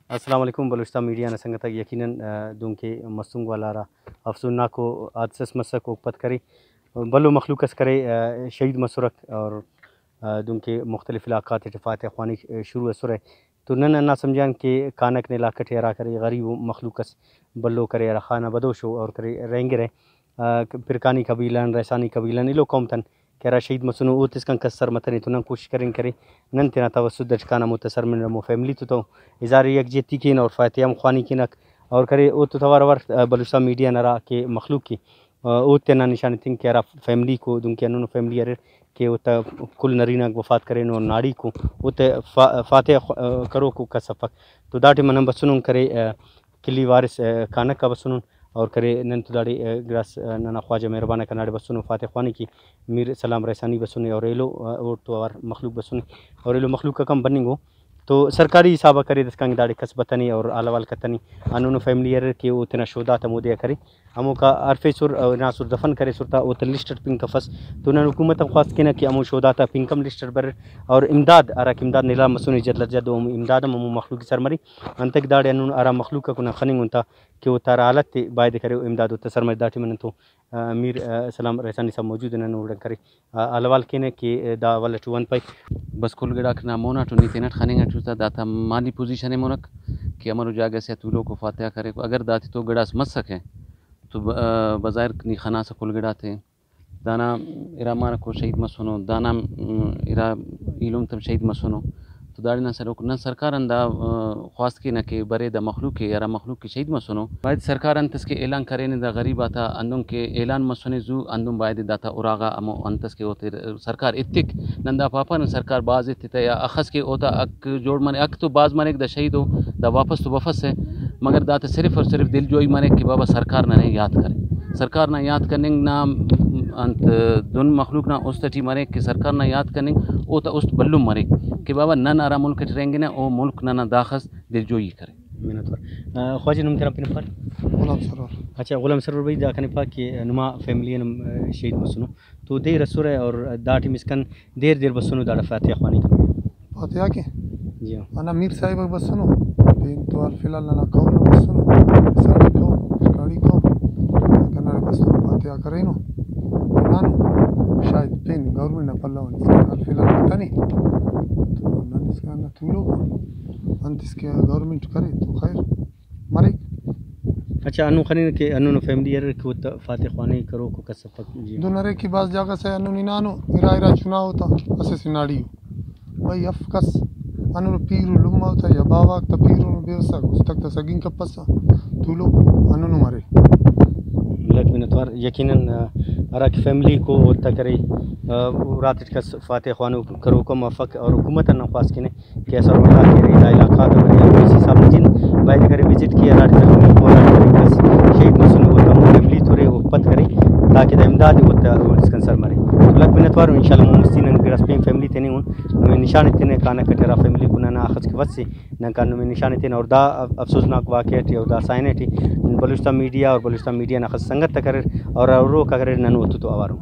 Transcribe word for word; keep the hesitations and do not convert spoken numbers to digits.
السلام علیکم بلوچستان میڈیا نا سنگت آک، یقیناً، آ، دنکہ مسنگ والا ہرا افسوسناک ءُ حادثہ اس مسک، اوپک پد کرے، بھلو مخلوق اس کرے، آ، شہید مسرک اور، آ، دنکہ مختلف علاقہ غاتیٹی فاتحہ خوانی، آ، شروع اسرہ۔ تو نن ہندا سمجھان کہ کانک نا علاقہ ٹی ہرا کرے غریب مخلوق اس بھلو کرے، ہرا خانہ بدوش ءُ اور کرے رہینگرہ، آ، پرکانی قبیلہ آن، رئیسانی قبیلہ آن، ایلو قوم تن کہ ہرا شہید مسنو، اوتسکان کس سر متنے تو نن کوشش کرین کرے، نن تینا توسط اٹ کان ہموتا سر منر، ہمو فیملی تو تو اظہار یکجہتی کین اور فاتحہ ہم خوانی کینک۔ اور کرے اوتو توار اوار، آ، بلوچستان میڈیا نا ہرا کہ مخلوق کہ، آ، او تینا نشان ایتن کہ ہرا فیملی کو دنکہ ہندنو فیملی اریر کہ اوتا کل نرینہ غاک وفات کرینو اور ناڑی کو اوتے فا-، فاتحہ خو-، آ، کروکو کس افک۔ تو دا ٹائم نن بسنن کرے، آ، کلی وارث، آ، کانک آ بسنن۔ اور کرے نن تو داڑے، آ، گڑاس، آ، ننا خواجہ مہربان آک ہنداڑے بسنو، فاتحہ خوانی کہ میر سلام رئیسانی بسنے اور ایلو، آ، اوڑتو اوار مخلوق بسنے اور ایلو مخلوق آک ہم بننگو۔ تو سرکاری حساب آ کرے داسکان داڑے کس بتنے اور حال احوال کتنے، ہندنو فیملی اریر کہ او تینا شہداتا مودے آ کرے، ہموکا ہرفیسر، آ، ہناسر دفن کریسر تا اوتا لسٹ اٹ پنک افس۔ تو نن حکومت آن خواست کینہ کہ ہمو شہداتا پنک ہم لسٹ اٹ بریر اور امداد، ہراکہ امداد نا اعلان مسنے جلد از جلد، او امداد ہم ہمو مخلوق سر مرے۔ انتئے کہ داڑے ہندن ہرا مخلوق آکو نن خننگن تا کہ اوتا ہرا حالت تے بایدے کرے، او امداد اوتا سر مرے۔ داٹی منن تو، آ، میر، آ، سلام رئیسانی صاحب موجود ءِ، نن اوڑان کرے، آ، حال احوال کینہ کہ دا حوالہ ٹی وانپائے۔ بس کل گڑاک نا مون آ ٹو نی تینٹ خننگ اٹ اُس تا، داتا مالی پوزیشن ءِ مونک کہ امرو جاگہ سے آ تولوکو فاتحہ کریکو۔ اگر داتے تو گڑاس مسکہ تو ب-، آ، بظاہر نی خناسہ کل گڑاتے۔ دانا ارا مارکو شہید مسنو، دانا، م، ارا ایلم تم شہید مسنو۔ تو داڑے نن سروک، نن سرکار آن دا، آ، خواست کینہ کہ برے دا مخلوق کہ ہرا مخلوق کہ شہید مسنو، باید سرکار انت اس کہ اعلان کرینے دا غریب آتا، ہندن کہ اعلان مسنے زو، ہندن باید داتا اراغا ہمو انت اس کہ اوتے سرکار ایتک۔ نن دا پاپان سرکار بھاز ایتتہ یا اخس کہ اوتا حق جوڑ مریک، حق تو بھاز مریک دا شہید او، دا واپس تو بفسہ، مگر داتا صرف اور صرف دلجوئی مریک کہ بابا سرکار ننے یات کرے۔ سرکار نا یات کننگ نا انت دن مخلوق نا است ٹی مریک کہ سرکار نا یات کننگ اوتا است بھلن مریک کہ بابا نن ہرا ملک ٹی رہینگنہ او ملک ننا داخس دلجوئی کرے۔ منت وار۔ آ، خواجہ نم تینا پن پار؟ غلام سرور۔ اچھا، غلام سرور بھائی، دا کنے پا کہ نما فیملی آن ہم، آ، شہید مسنو، تو دیر اسرہ اور دا ٹائم اسکان دیر دیر بسنو داڑا فاتحہ خواننگ کن۔ فاتحہ کے؟ جی ہاں۔ ہندا میر صاحب آک بسنو، پین تو حال فی الحال ننا قوم نا بسنو، ساڑی قوم، پشکاڑی قوم، اگہ ننا بسنو فاتحہ کرینو، ہنانو، شاید پین گورنمنٹ نا پلو آن اسکان حال فی الحال متنے، تو نن اسکان تولوک انت اس کہ گورنمنٹ کرے تو خیر مریک۔ اچھا، ہندن خننہ کہ ہندنو فیملی اریر کہ اوتا فاتحہ خواننگ کروکو کس افک۔ جی۔ دن ارے کہ بھاز جاگہ سے ہندن ہنانو، ارا ارا چنا اوتا اسہ اسہ ناڑی ءُ۔ بھئی اف کس ہندنو پیر و لمہ اوتا یا باوہ غاک تا پیر و بیوسا استاک تا سگنگ کپسہ تولوک ہندنو مرے۔ لکھ منت وار۔ یقیناً، آ، ہراکہ فیملی کو اوتا کرے، آ، اُراتیٹ کس فاتحہ خوانوک کروک ہم افک اور حکومت آن ہم خواست کینہ کہ ایسا روڈا کہ ارے، دا علاقہ غاتیٹی ہم اس حساب نا جند بایدے کرے وزٹ کے، ہراڑے زخمی کو ہراڑے کرے کس شہید مسنے، اوتا ہمو فیملی تورے، او پد کرے تاکہ دا امداد اوتا اسکان سر مرے۔ تو لکھ منت وار، انشاءاللہ مون مستی نن گڑاس پین فیملی تننگن، نمے نشان ایتنہ کانک اٹ ہرا فیملی کو ننا اخس کہ وسے نن کان نمے نشان ایتنہ اور دا افسوسناک واقعہ ٹی اور دا سائنہ ٹی بلوچستان میڈیا اور بلوچستان میڈیا نا اخس سنگت تک اریر اور ہروک اریر نن اوتو تو اوارو۔